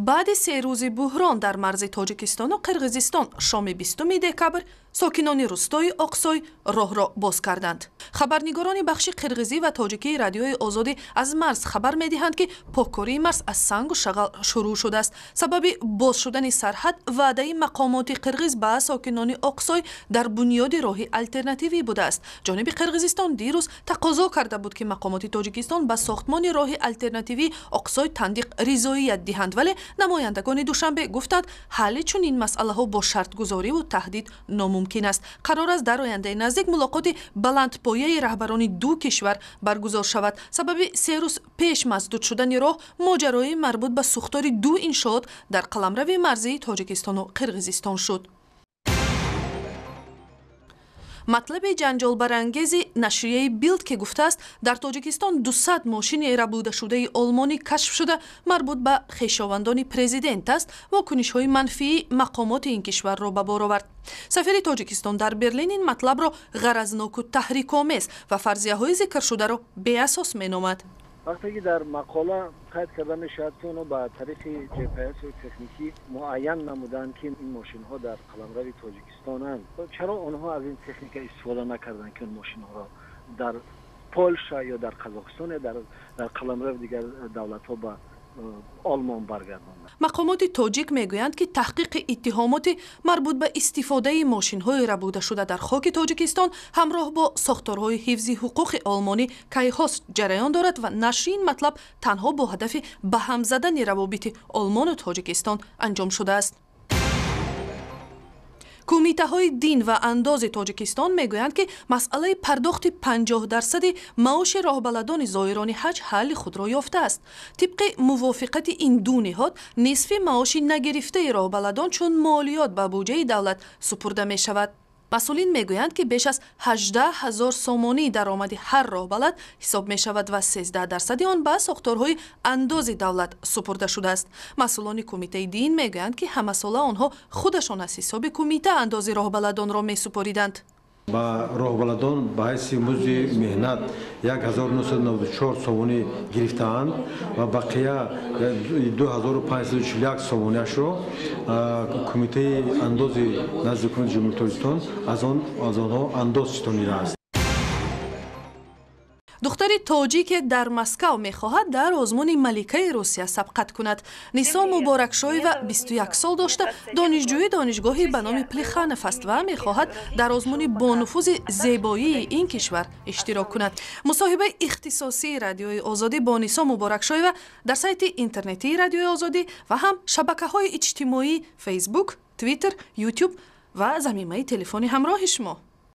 Баъди 3 рӯзи буҳрон дар марзи Тоҷикистону Қирғизистон шоми 20 декабр сокинони рустои Оқсой роҳро боз карданд. Хабарнигорони бахши қирғизӣ ва тоҷикии Радиои Озодӣ аз марз хабар медиҳанд, ки поккории марз аз сангу шағал шурӯъ шудааст. Сабаби боз шудани сарҳад ваъдаи мақомоти қирғиз ба сокинони Оқсой дар бунёди роҳи алтернативӣ будааст. Ҷониби Қирғизистон дирӯз тақозо карда буд, ки мақомоти Тоҷикистон ба сохтмони роҳи алтернативии Оқсой Тандиқ ризоият диҳанд, вале намояндагони Душанбе гуфтанд, ҳалли чунин масъалаҳо бо шартгузориву таҳдид номумкин аст. Қарор аст, дар ояндаи наздик мулоқоти баландпояи раҳбарони ду кишвар баргузор шавад. Сабаби 3 рӯз пеш масдуд шудани роҳ моҷарои марбут ба сӯхтори ду иншоот дар қаламрави марзии Тоҷикистону Қирғизистон шуд. Матлаби ҷанҷолбарангези нашрияи Билд, ки гуфтааст, дар Тоҷикистон 200 мошини рабудашудаи олмонӣ кашф шуда, марбут ба хешовандони президент аст, вокунишҳои манфии мақомоти ин кишварро ба бор овард. Сафири Тоҷикистон дар Берлин ин матлабро ғаразноку таҳрикомез ва фарзияҳои зикршударо беасос меномад. Вақте ки дар мақола қайд карда мешавад, ки онҳо ба тариқи ҷпсу техникӣ муайян намуданд, ки ин мошинҳо дар қаламрави Тоҷикистонанд, чаро онҳо аз ин техника истифода накарданд, ки он мошинҳоро дар Полша ё дар Қазоқистон ё дар қаламрави дигар давлатҳо ба Олмон баргардонанд? Мақомоти тоҷик мегӯянд, ки таҳқиқи иттиҳомоти марбут ба истифодаи мошинҳои рабудашуда дар хоки Тоҷикистон ҳамроҳ бо сохторҳои ҳифзи ҳуқуқи олмонӣ кайҳост ҷараён дорад ва нашри ин матлаб танҳо бо ҳадафи ба ҳам задани равобити Олмону Тоҷикистон анҷом шудааст. Кумитаҳои дин ва андози Тоҷикистон мегӯянд, ки масъалаи пардохти 50% маоши роҳбаладони зоирони ҳаҷ ҳалли худро ёфтааст. Тибқи мувофиқати ин ду ниҳод, нисфи маоши нагирифтаи роҳбаладон чун молиёт ба буҷаи давлат супурда мешавад. Масъулин мегӯянд, ки беш аз 18 ҳазор сомонӣ даромади ҳар роҳбалад ҳисоб мешавад ва 13% он ба сохторҳои андози давлат супурда шудааст. Масъулони кумитаи дин мегӯянд, ки ҳамасола онҳо худашон аз ҳисоби кумита андози роҳбаладонро месупориданд. Ба роҳбаладон ба ҳайси музди меҳнат 1994 сомонӣ гирифтаанд ва бақия 2541 сомониашро кумитаи андози назди ҳукумати Ҷумҳурии Тоҷикистон аз онҳо андоз ситонидааст. Духтари тоҷике дар Москав мехоҳад дар озмуни маликаи Русия сабқат кунад. Нисо Муборакшоева 21 сол дошта, донишҷӯи донишгоҳи ба номи Плеханов аст ва мехоҳад дар озмуни бонуфузи зебоии ин кишвар иштирок кунад. Мусоҳибаи ихтисосии Радиои Озодӣ бо Нисо Муборакшоева дар сайти интернетии Радиои Озодӣ ва ҳам шабакаҳои иҷтимоӣ Фейсбук, Твиттер, Ютуб ва замимаи телефони ҳамроҳи шумо.